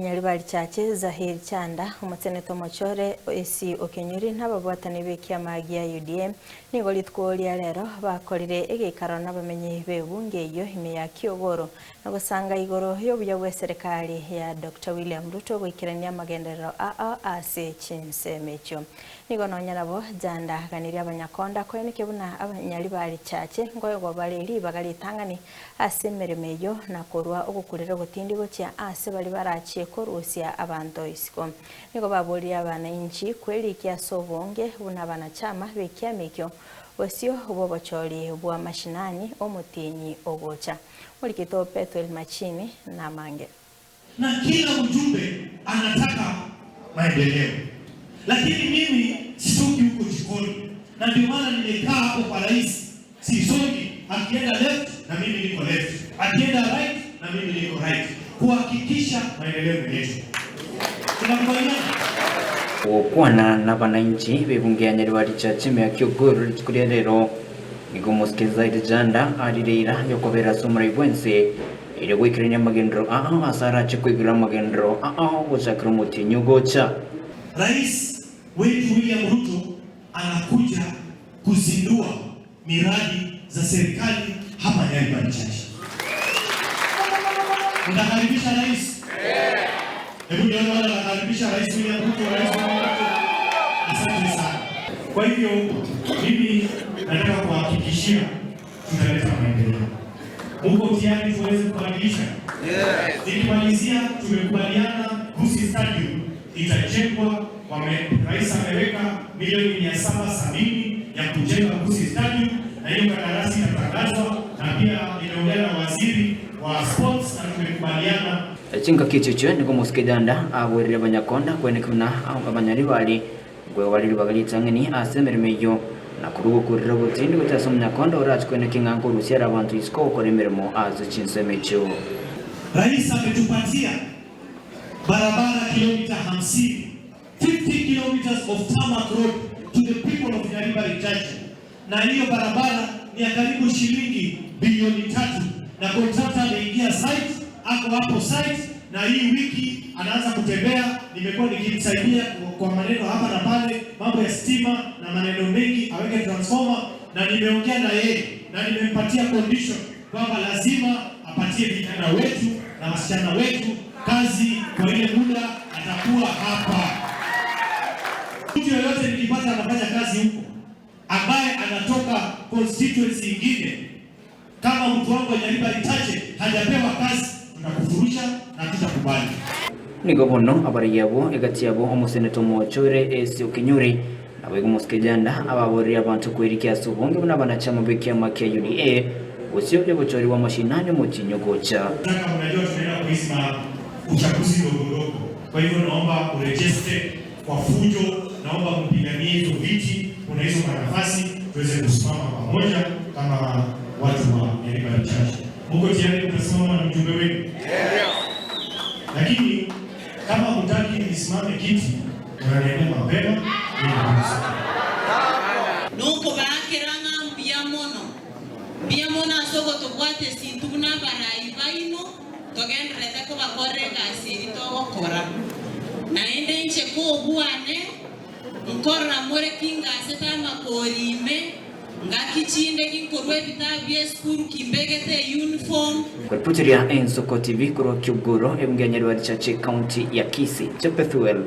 Nyaribari Chache Zahir Chanda omoseneta omochore esi okenyuri n'ababwatani b'ekiama gia UDA nigo rituko ria rero bakorire egeikaro n'abamenyi b'ebunge eyo ime ya Kiogoro na gosanga igoro y'obuya bwa serikali ya Dr. William Ruto goikerania amagenderero aa ase chinsemo echio. Nigo nonya nabo Janda aganirie abanyakonda koeneke buna abanyaribari Chache nkoegwa bare ribaga ritang'ani ase emeremo eyo na korwa ogokurera ogotindi gochia ase bari barachie korusia abanto isiko. Nigo baboria abananchi kwerikia ase obonge buna abanachama b'ekiama ekio bosio bw'obochori bwa mashinani omotienyi ogocha. Morikito Pethuel Machini namange. Na kila mjumbe anataka maendeleo, lakini mimi sitoki huko jikoni, na ndio maana nimekaa hapo kwa rais, sisongi. Akienda left na mimi niko left, akienda right na mimi niko right, kuhakikisha maendeleo yetu. Tunakubaliana? Gokwana na bananchi bebunge ya Nyaribari Chache ya Kiogoro rituko ria rero nigo mosikilizaji Janda arireira yokobera ase omorai bwense ere goikerania amagendero ao ase arache koigora amagendero ao gochakera omotienyi ogocha. Rais wetu William Ruto anakuja kuzindua miradi za serikali hapa Nyaribari Chache. Mnakaribisha rais? Hebu nione wale wanakaribisha Rais William Ruto, Rais William Ruto. Asante sana. Kwa hivyo mimi nataka kuhakikishia tutaleta maendeleo. Muko tayari tuweze kubadilisha? Yes. Nikimalizia, tumekubaliana Gusii Stadium itajengwa. Rais ameweka milioni 770 ya kujenga Gusii Stadium na hiyo kandarasi itatangazwa, na pia nimeongea na waziri wa sports na tumekubaliana. Chinka kichicho nigo mosikejanda abwerire abanyakonda kweneka buna abanyaribari gwe ribaga ritang'ani ase emeremo eyo na korugokurira obotindi gocha ase omonyakonda orache kweneka eng'anko orusiara abanto isiko gokora emeremo ase chinsemo echio. Rais ametupatia barabara kilomita 50, 50 kilometers of tarmac road to the people of Nyaribari Chache, na hiyo barabara ni ya karibu shilingi bilioni 3, na contractor ameingia site, ako hapo site, na hii wiki anaanza kutembea. Nimekuwa nikimsaidia kwa maneno hapa na pale, mambo ya stima na maneno mengi, aweke transformer, na nimeongea na yeye na nimempatia condition kwamba lazima apatie vijana wetu na wasichana wetu kazi kwa ile muda atakuwa hapa. Mtu yoyote nikipata anafanya kazi huko ambaye anatoka constituency ingine, kama mtu wangu wa Nyaribari Chache hajapewa kazi, tutakufurusha na tutakubali. Nigo bono abari yabo egati yabo omoseneto omochore esi okinyuri nabo igo mosikejanda ababorire abantu kwerikia ase obonge buna abanachama b'ekiama kia UDA gosio bya wa mashinani motinyo gocha. Nataka mnajua tunaenda kwa hizi uchaguzi ndogo ndogo, kwa hivyo naomba uregister kwa fujo, naomba mpiganie hizo viti, kuna hizo nafasi tuweze kusimama pamoja kama watu wa Nyaribari Chache. Muko tayari mtasimama na mjumbe wenu? Lakini kama hutaki nisimame kiti, unaniambia mapema ili nisimame. Nuko bakiranga mbia mono mbia mono asogo tobwate sintu buna barayi baino togenderete kobakora egasi eri togokora naende inche kobwane nkorora more kingasete amakori ime ngaki chinde ginkorwa ebitabu bia esukuru kimbegete uniform. Kuripotiria Ensoko TV korwa Kiogoro ebunge ya Nyaribari Chache, county ya Kisii, Chepethuel.